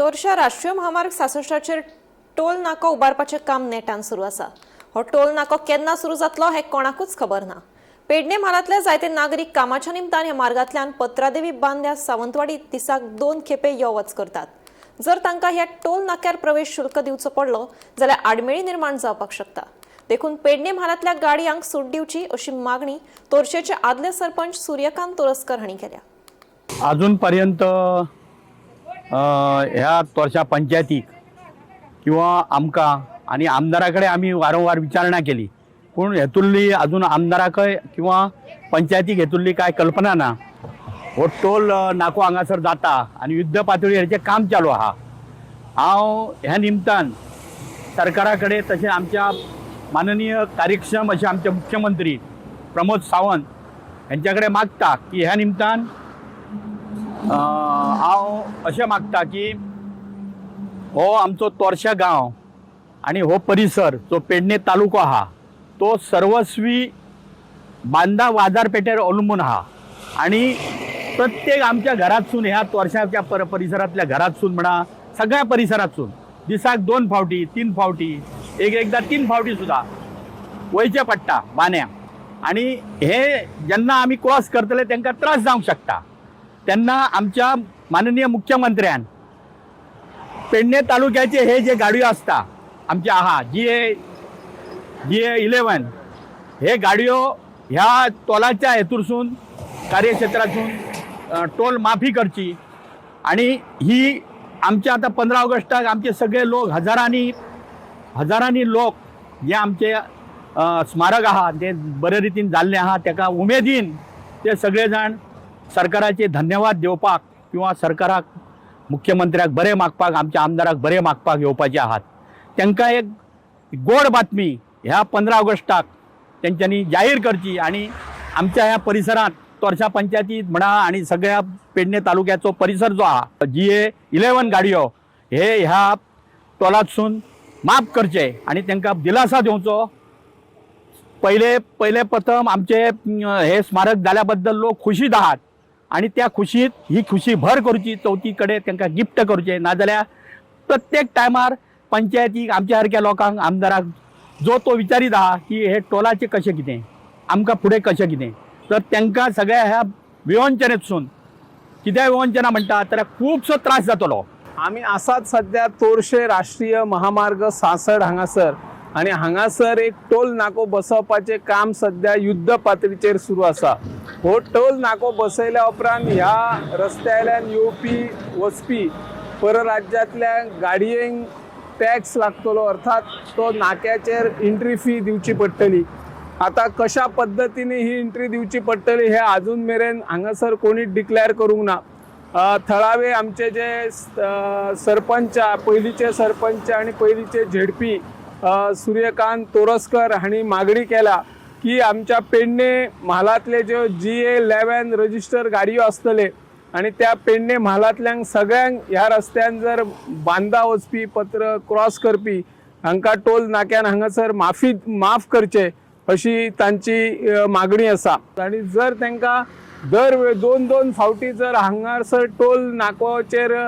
तोरशा राष्ट्रीय महामार्ग 66चेर टोल नाको उबारपाचें काम नेटान सुरू आसा. हो टोल नाको केन्ना सुरू जातलो हें कोणाकूच खबर ना. पेडणे म्हालांतले जायते नागरीक कामाच्या निमतान ह्या मार्गांतल्यान पत्रादेवी बांद्या सावंतवाडी दिसाक 2 खेपे यो वच करतात. जर तांकां ह्या टोल नाक्यार प्रवेश शुल्क दिवचो पडलो जाल्यार आडमेळी निर्माण जावपाक शकता. देखून पेडणे म्हालांतल्या गाडयांक सूट दिवची अशी मागणी तोरशेचे आदले सरपंच सूर्यकांत तोरस्कर हांणी केल्या. अजून पर्यंत ह्या तोरशा पंचायतीक किंवा आमकां आनी आमदारा कडेन आमी वारंवार विचारणा केली, पूण हेतुल्ली अजून आमदाराकय किंवा पंचायतीक हेतुल्ली कांय कल्पना ना. हो टोल नाको हांगासर जाता आनी युद्ध पातळीर हेचें काम चालू आहा. हांव ह्या निमतान सरकारा कडेन तशें आमच्या माननीय कार्यक्षम अशे आमचे मुख्यमंत्री प्रमोद सावंत हेंच्या कडेन मागता की ह्या निमतान हांव अशें मागता की हो आमचो तोरशा गांव आनी हो परिसर जो पेडणे तालुको आहा तो सर्वस्वी बांदा बाजारपेठेर अवलंबून आहा आनी प्रत्येक आमच्या घरांतसून ह्या तोरशाच्या परिसरांतल्या घरांतसून म्हणा सगळ्या परिसरांतसून दिसाक 2 फावटी 3 फावटी एक एकदां 3 फावटी सुद्दां वयचें पडटा बांद्या. आनी हे जेन्ना आमी क्रॉस करतले तांकां त्रास जावंक शकता. तेन्ना आमच्या माननीय मुख्यमंत्र्यान पेडणे तालुक्याचे हे जे गाडयो आसता आमचे आहा जी ए 11 हे गाडयो ह्या टोलाच्या हेतूरसून कार्यक्षेत्रासून टोल माफी करची. आणि ही आमच्या आतां 15 ऑगस्टाक आमचे सगळे लोक हजारांनी हजारांनी लोक जे आमचे स्मारक आहा ते बरे रितीन जाल्लें आहा तेका उमेदीन ते सगळे जाण सरकाराचे धन्यवाद दिवपाक किंवा सरकाराक मुख्यमंत्र्याक बरें मागपाक आमच्या आमदाराक बरें मागपाक येवपाचे आहात. तांकां एक गोड बातमी ह्या 15 ऑगस्टाक तेंच्यांनी जाहीर करची आनी आमच्या ह्या परिसरांत तोरशा पंचायतीत म्हणा आनी सगळ्या पेडणे तालुक्याचो परिसर जो आहा जी ए 11 गाडयो हे ह्या टोलांतसून माफ करचे आनी तांकां दिलासा दिवचो. पयले पयले प्रथम आमचे हे स्मारक जाल्या बद्दल लोक खुशीत आहात आनी त्या खुशीत ही खुशी भर करची, चवथी कडेन तांकां गिफ्ट करचें. नाजाल्यार प्रत्येक टायमार पंचायतीक आमच्या सारक्या लोकांक आमदाराक जो तो विचारीत आहा की हे टोलाचें कशें कितें आमकां फुडें कशें कितें, तर तांकां सगळ्या ह्या विवंचनेतसून कित्याक विवंचना म्हणटा तर खुबसो त्रास जातलो. आमी आसात सध्या तोरशे राष्ट्रीय महामार्ग 66 हांगासर आनी हांगासर एक टोल नाको बसोवपाचें काम सध्या युद्ध पातळीचेर सुरू आसा. हो टोल नाको बसयल्या उपरांत ह्या रस्त्यावेल्यान येवपी वचपी परराज्यांतल्या गाडयेंक टॅक्स लागतलो, अर्थात तो नाक्याचेर एंट्री फी दिवची पडटली. आतां कशा पद्दतीन ही एंट्री दिवची पडटली हे अजून मेरेन हांगासर कोणी डिक्लेअर करूंक ना. थळावे आमचे जे सरपंच, पयलींचे सरपंच आनी पयलींचे झेडपी सूर्यकांत तोरस्कर हांणी मागणी केल्या की आमच्या पेडणे म्हालांतले ज्यो जी ए 11 रजिस्टर गाडयो आसतले आनी त्या पेडणे म्हालांतल्यांक सगळ्यांक ह्या रस्त्यान जर बांदा वचपी पत्र क्रॉस करपी हांकां टोल नाक्यान हांगासर माफ करचे अशी तांची मागणी आसा. आनी जर तांकां दर वेळ 2-2 फावटी जर हांगासर टोल नाकोचेर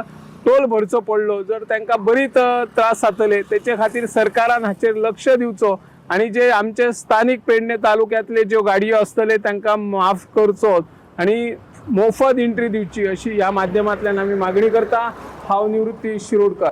टोल भरचो पडलो जर तांकां बरीच त्रास जातले. तेचे खातीर सरकारान हाचेर लक्ष दिवचो आनी जे आमचे स्थानीक पेडणे तालुक्यांतले ज्यो गाडयो आसतले तांकां माफ करचो आनी मोफत एंट्री दिवची अशी ह्या माध्यमांतल्यान आमी मागणी करता. हांव निवृत्ती शिरोडकर.